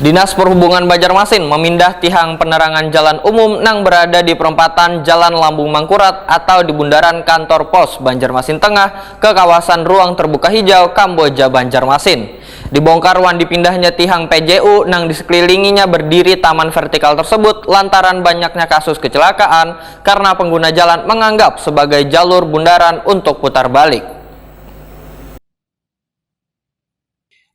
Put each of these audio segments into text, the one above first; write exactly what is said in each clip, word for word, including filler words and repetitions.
Dinas Perhubungan Banjarmasin memindah tihang penerangan jalan umum nang berada di perempatan Jalan Lambung Mangkurat atau di bundaran kantor pos Banjarmasin Tengah ke kawasan ruang terbuka hijau Kamboja Banjarmasin. Dibongkar wan dipindahnya tihang P J U nang di sekelilinginya berdiri taman vertikal tersebut lantaran banyaknya kasus kecelakaan karena pengguna jalan menganggap sebagai jalur bundaran untuk putar balik.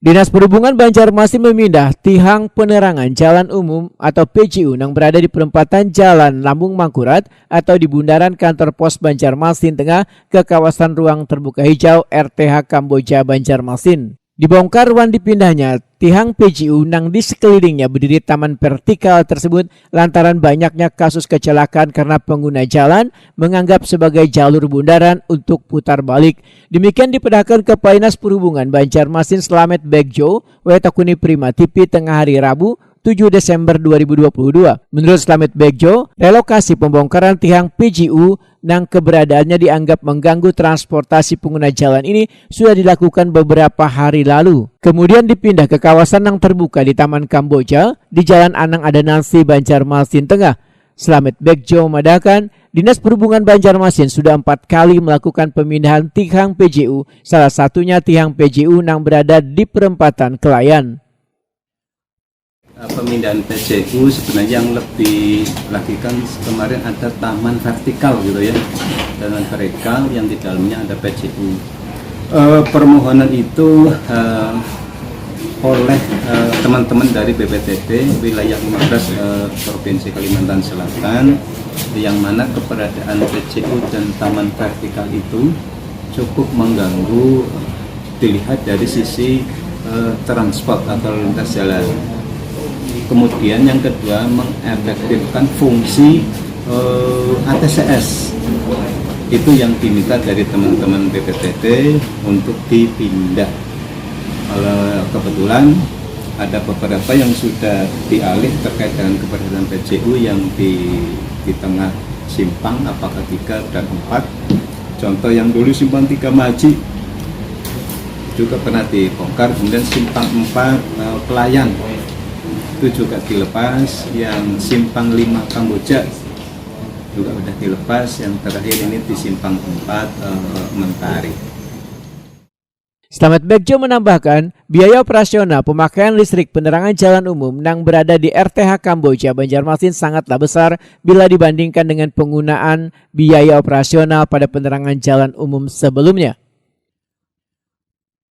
Dinas Perhubungan Banjarmasin memindah tihang penerangan jalan umum atau P J U nang berada di perempatan Jalan Lambung Mangkurat atau di bundaran kantor pos Banjarmasin Tengah ke kawasan ruang terbuka hijau R T H Kamboja Banjarmasin. Dibongkar wan dipindahnya tihang P J U nang di sekelilingnya berdiri taman vertikal tersebut lantaran banyaknya kasus kecelakaan karena pengguna jalan menganggap sebagai jalur bundaran untuk putar balik. Demikian dipedahkan Kepala Dinas Perhubungan Banjarmasin Slamet Begjo, W Takuni Prima T V tengah hari Rabu, tujuh Desember dua ribu dua puluh dua. Menurut Slamet Begjo, relokasi pembongkaran tihang P J U nang keberadaannya dianggap mengganggu transportasi pengguna jalan ini sudah dilakukan beberapa hari lalu. Kemudian dipindah ke kawasan yang terbuka di Taman Kamboja di Jalan Anang Adanasi, Banjarmasin Tengah. Slamet Begjo memadahkan, Dinas Perhubungan Banjarmasin sudah empat kali melakukan pemindahan tihang P J U, salah satunya tihang P J U nang berada di perempatan Kelayan. Pemindahan P J U sebenarnya yang lebih lagi kan kemarin ada taman vertikal gitu ya, taman vertikal yang di dalamnya ada P J U. Eh, permohonan itu eh, oleh eh, teman-teman dari B P T T wilayah lima belas eh, Provinsi Kalimantan Selatan, yang mana keberadaan P J U dan taman vertikal itu cukup mengganggu, dilihat dari sisi eh, transport atau lintas jalan. Kemudian yang kedua, mengefektifkan fungsi eh, A T C S. Itu yang diminta dari teman-teman B P T T untuk dipindah. Eh, kebetulan ada beberapa yang sudah dialih terkait dengan keberadaan P J U yang di, di tengah simpang, apakah tiga dan empat. Contoh yang dulu simpang tiga Maji juga pernah dibongkar, kemudian simpang empat eh, Kelayan itu juga dilepas, yang simpang lima Kamboja juga sudah dilepas, yang terakhir ini di simpang empat eh, Mentari. Slamet Begjo menambahkan, biaya operasional pemakaian listrik penerangan jalan umum nang berada di R T H Kamboja Banjarmasin sangatlah besar bila dibandingkan dengan penggunaan biaya operasional pada penerangan jalan umum sebelumnya.